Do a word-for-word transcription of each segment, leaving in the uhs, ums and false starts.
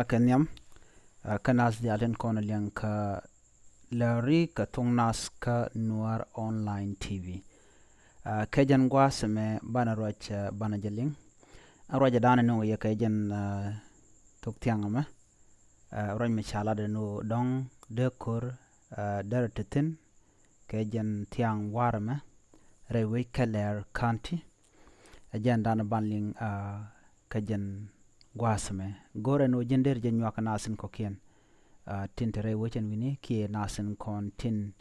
Kɛ nhiam, ɛ, kä nath diaal tin kɔn liɛŋ kä lääri kɛ thok nath kä Nuɛr Online T V. Ɛ, kɛ jɛn gua̱a̱th ɛmɛ banɛ ruac, ɛ, banɛ jɛ liŋ. Ɛ ruacdan ɛn ɣöö yɛ kɛ jɛn, ɛ, thok thiaŋ ɛmɛ. Ɛ, ruac mi ca lat ɛn ɣöö dɔ̱ŋ dee ko̱r, ɛ, derɛ te thi̱n kɛ jɛn thiaŋ wa̱r ɛmɛ rɛy wec Kɛlɛr County. Ɛ jɛn dan ban liŋ, ɛ, kä jɛn gua̱a̱th ɛmɛ. Go̱rɛ ɛn ɣöö ji̱n deri jɛ nyuak kɛ nath tin kɔ̱kiɛn, ɛ, tin te rɛy wec ɛn wi̱ni kiɛ nath tin kɔn tin,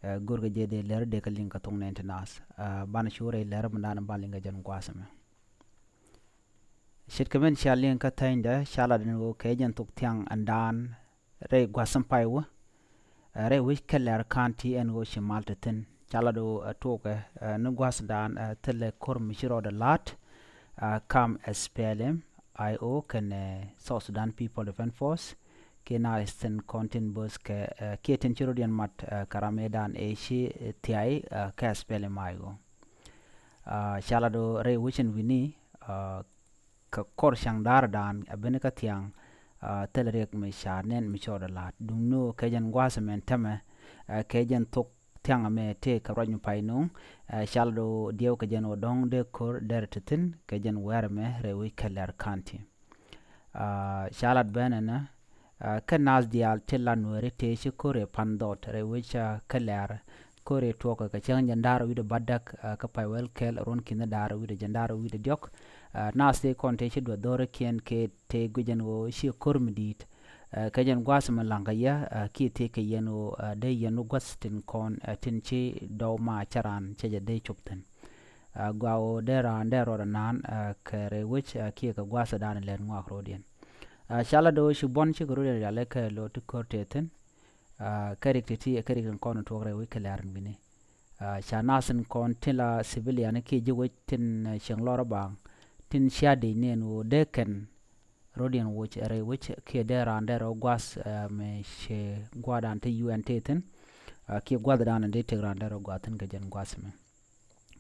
ɛ, go̱rkɛ jɛ dee lɛr dee kɛ liŋ kɛ thok nɛn ti nath. Ɛ, banɛ cu rɛy lɛr mi dan ban liŋ kɛ jɛn gua̱a̱th ɛmɛ. Ce̱tkɛ min cia liŋ kä thänydɛ, ca lat ɛn ɣöö kɛ jɛn thok thiaŋ ɛn dan rɛy gua̱a̱th in pay wä, ɛ, rɛy wec Kɛlɛr County ɛn ɣöö ci mal te thi̱n. Ca lat ɣöö, ɛ, tuɔɔkɛ, ɛ, ni gua̱a̱thdan, ɛ, thilɛ ko̱r mi ci rɔɔdɛ la̱t, ɛ, kam SPLM IO kɛnɛ South Sudan People Defense Force kiɛ nath tin kɔn tin bo̱th kɛ, ɛ, kiɛ tin ci rɔ̱diɛn mat, ɛ, kɛ ram ëëdan ëë ci, ɛ, thia̱a̱y, ɛ, kɛ SPLM IO. Ɛ, ca lat ɣöö rɛy wec ɛn wi̱ni, ɛ, kɛ kɔr cäŋ da̱rdan ɛ ben kä thiaŋ, ɛ, thilɛ riɛk mi ca nɛn mi cɔɔdɛ la̱t. Duŋni ɣöö kɛ jɛn gua̱a̱th ɛmɛ ɛn täämɛ, ɛ, kɛ jɛn thok thiaŋ ɛmɛ tëë kɛ ruac mi pay nööŋ, ɛ, ca lat ɣöö diɛw kɛ jɛn ɣöö dɔ̱ŋ dee ko̱r derɛ te thi̱n kɛ jɛn wäär ɛmɛ rɛy wec Kɛlɛr County. Ɛ, ca lat ben ɛnɛ, ɛ, kä nath diaal ti la Nuääri tëë ci ko̱r ëë pan dhɔt rɛy wec, ɛ, Kɛlɛr. Ko̱r ëë tuɔɔkɛ kɛ cäŋ jiɛn da̱ŋ rɛw wi̱cdɛ bädäk, ɛ, kä pay wäl kɛl ruɔ̱n ki̱ni da̱ŋ rɛw wi̱cdɛ jiɛn da̱ŋ rɛw wi̱cdɛ diɔ̱k. Ɛ, nath tëë kɔn tëë ci duɔth dho̱rä kiɛn kɛ tëë guic ɛn ɣöö ci ko̱r mi di̱i̱t. Ɛ, kɛ jɛn gua̱a̱th mi la̱ŋkɛ yɛ, ɛ, kiɛ tëë kɛ yɛn ɣöö, ɛ, dee yɛn wä gua̱th tin kɔn, ɛ, tin ci dɔw ma cä raan cɛ jɛ dee cop thi̱n. Ɛ, gɔaa ɣöö dee raan dee rɔɔdɛ naan, ɛ, kɛ rɛy wec, ɛ, kiɛ kɛ gua̱a̱thdan lät ŋɔak rɔɔdiɛn. Ɛ, ca lat ɣöö ci buɔ̱n cikɛ rɔɔdiɛn rialikä lo̱ ti ko̱r tëë thi̱n. Ɛ, kä riɛk ti̱ti̱, kä riɛk tin kɔn tuɔɔk rɛy wec Kɛlɛr ɛn wi̱ni. Ɛ, ca nath tin kɔn tin la civilian kiɛ ji̱ wec tin, ɛ, cieŋ lɔr baaŋ tin cia dec ni ɛn ɣöö dee kɛn rɔɔdiɛn woc rɛy wec kiɛ dee raan dee rɔ gua̱th, ɛ, mi ci gua̱a̱thdan ti UN tëë thi̱n, ɛ, kiɛ gua̱a̱thdan dee tëk raan dee rɔ gua̱a̱th thi̱n kɛ jɛn gua̱a̱th ɛmɛ.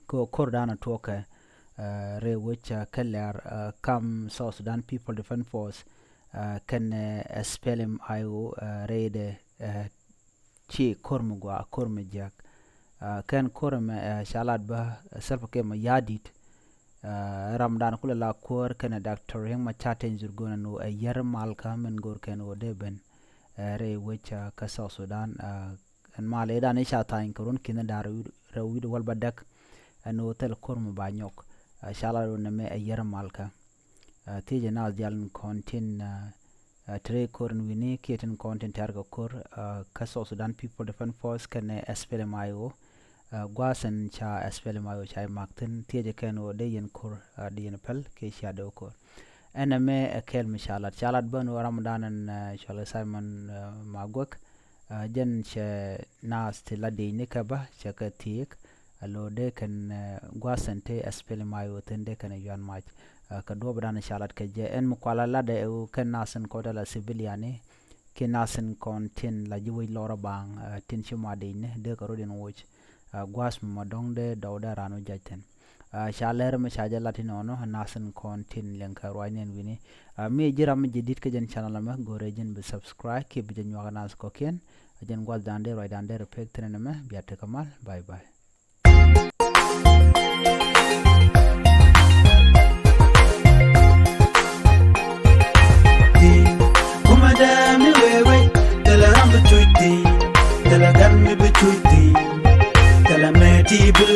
Kɛ ɣöö ko̱rdan tuɔɔkɛ, ɛ, rɛy wec, ɛ, Kɛlɛr, ɛ, kam South Sudan People Defense Force, ɛ, kɛnɛ, ɛ, SPLM IO, ɛ, rɛydɛ, ɛ, ci ko̱r mi gɔaa, ko̱r mi jiäk. Ɛ, kɛn ko̱r ɛmɛ, ɛ, ca lat bä, ɛ, Salva Kiir Mayardit, ɛ, ramdan kulɛ la kuäär kɛnɛ Doctor Riek Machar Teny Dhurgon ɛn ɣöö ɛ yär malkä min go̱o̱rkɛn ɣöö dee ben, ɛ, rɛy wec, ɛ, kä South Sudan, ɛ, ɛn mal ëëdan i̱ ca tha̱a̱ny kɛ ruɔ̱n ki̱ni da̱ŋ rɛw wi̱cdɛ wäl bädäk ɛn ɣöö thil ko̱r mi ba nyɔk. Ɛ, ca lat ɣöö nɛmɛ ɛ yär malkä. Ɛ, thiecɛ nath diaal in kɔn tin, ɛ, ɛ, te rɛy ko̱r in wi̱ni kiɛ tin kɔn tin tɛ̈r kɛ ko̱r, ɛ, kä South Sudan People Defense Force kɛnɛ SPLM IO. Ɛ, gua̱a̱th in ca SPLM IO ca ji̱ mak thi̱n, thiecɛ kɛn ɣöö dee yɛn ko̱r, ɛ, dee yɛn päl kiɛ cia dee wä ko̱r. Ɛn ɛmɛ ɛ kɛl mi ca lat. Ca lat bä ɛn ɣöö ramdan in, ɛ, cɔalkɛ Simon, ɛ, Maguek, ɛ, jɛn cɛ nath ti la dec ni kɛ bä cɛ kɛ thiek, ɛ, lo̱ dee kɛn, ɛ, gua̱a̱th in te SPLM IO thi̱n dee kɛn ɛ yuan mac. Ɛ, kɛ duɔ̱ɔ̱pdan ca lat kɛ jɛ ɛn mi kualɛ latdɛ ɛ ɣöö kɛn nath in kɔn te la civilian ni kiɛ nath in kɔn tin la ji̱ wec lɔr baaŋ, ɛ, tin ci ma dec ni dee kɛ rɔ̱diɛn woc. Ɛ, gua̱a̱th mi ma dɔ̱ŋ dee dɔw dee raan wä judge thi̱n. Ɛ, ca lɛr mi ca jɛ lat inɔnɔ, ɛ, nath in kɔn tin liɛŋkɛ ruacni ɛn wi̱ni. Ɛ, mi ji̱ ram mi ji̱ di̱t kä jɛn channel ɛmɛ, go̱rɛ ji̱n bi subscribe kiɛ bi jɛ nyuak ɛ nath kɔ̱kiɛn. Ɛ, jɛn gua̱thdan dee ruacdan dee rɛ pek thi̱n ɛn ɛmɛ, bia tekɛ mal. Bye bye. Kumɛ dee mi wee wee, thilɛ ram bi cuc thi̱n, thilɛ gan mi bi cuc thi̱n, thilɛ mɛ ti bi